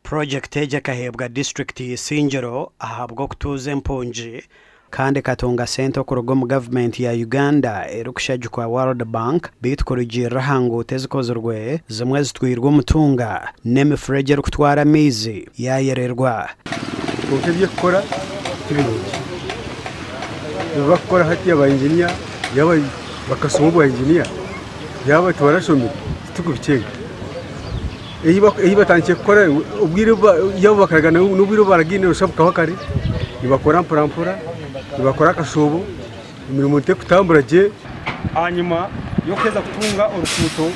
Purojekiti egi ekaheebwa disiturikiti y'Isingiro ahabw'okutuuza empungi kandi ekatunga sente okuruga omu gavumenti ya Uganda erikushagikwa World Bank beitu kurugiirira aha nguuto ezikozirwe zimwe zitwirwe omutunga n'emifuregye erikutwara amaizi yaayererwa. Kwonka eby'okukora ti birungi. Ebi barikukora hati aba inginiya yaaba bakashoma obwa inginiya yaaba tibarashomire titurikubikyenga. Ei batandikire kukora obwire yaaba bakaragana n'obwire obu baragaine noshusha bukaba kare nibakora mpora mpora nibakora akashoobo emirimo terikutambura gye. Ahanyima y'okuheeza kutunga oruguuto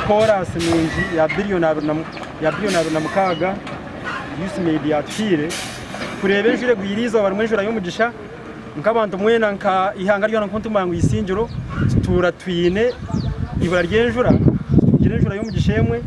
koraasi nungi ya biriyoni 26 USMAID yatuhaire kureeba enjura egwire eizooba rimwe enjura y'omugisha nk'abantu mwena nka eihanga ryona nk'oku ntumanya ngu Isingiro tutuura twine eibura ry'enjura tutungire enjura y'omugisha emwe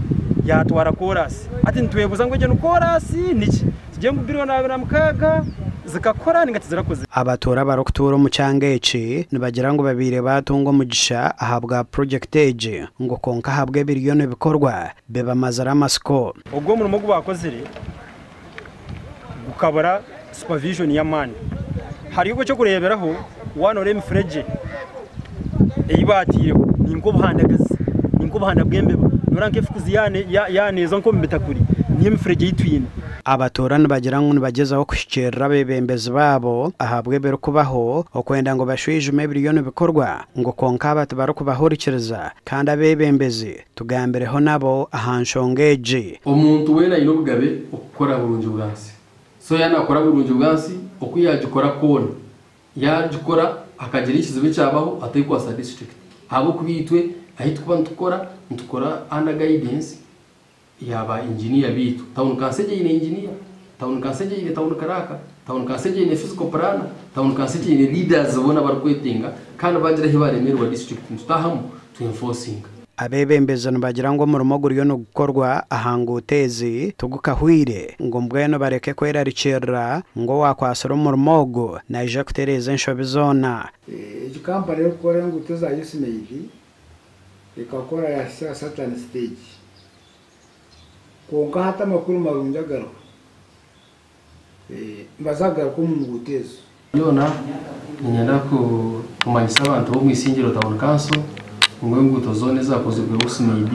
yatwara koraasi hati nitwebuuza ngu egyo ni koraasi niki tugire ngu biriyoni 26 zikakora ninga tizirakozire. Abatuura abarikutuura omu kyanga eki nibagira ngu babaire baatunga omugisha ahabwa purojekiti egi ngu kwonka ahabw'ebiriyo nibikorwa bibamazire amatsiko. Ogwo omurimo ogu baakozire gukabura supervision y'amaani. Hariho eky'okureeberaho waaba nooreeba emifuregye ei baataireho ni nk'obuhandagazi, ni nk'obuhanda bw'embeba. Nooreeba nk'efukuzi yaaba neeza nk'omu bitakuri niyo emifuregye ei twine. Abatuura nibagira ngu nibagyezaho kuhikiirira abeebembezi baabo ahabw'ebirikubaho okwenda ngu bashwijume ebiriyo nibikorwa ngu kwonka aba tibarikubahurikiriza kandi abeebembezi tugambireho nabo aha nshonga egi. Omuntu weena aine obugabe okukora burungi bwansi. So yaaba naakora burungi bwansi, oku yaagikora kwona, yaagikora hakagira ekizibu ekyabaho ateekwatsa disiturikiti ahabw'okuba itwe ahu turikuba nitukora, nitukora under guidance ya ba inginiya baitu. Tawuni kanso egyo eine inginiya, tawuni kanso egyo eine tawuni kiraaka, tawuni kanso egyo eine physical planner, tawuni kanso egyo eine leaders boona abarikwetenga kandi baagira ahu baaremererwa disiturikiti nitutaahamu tu enforcinga. Abeebembezi nibagira ngu omurimo oguriyo nigukorwa aha nguuto ezi tigukahwire ngu mbwenu bareke kwerarikirira ngu owaakwatsire omurimo ogu naija kutereeza enshobi zoona. Egi kampani erikukora enguuto eza USMAID ekakora yahitsya aha certain stage kwonka hati amakuru marungi agariho nibaza kugaruka omu nguuto ezo. Byona niinyenda kumanyisa abantu b'omu Isingiro Town Council ngu enguuto zoona ezakozirwe USMAID,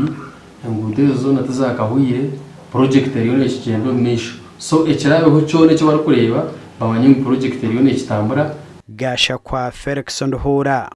enguuto ezo zoona tizakahwire, purojekiti eriyo nekigyenda omu maisho. So ekiraabeho kyona eki barikureeba bamanye ngu purojekiti eriyo nekitambura. Gashakwa Felix Nduhuura.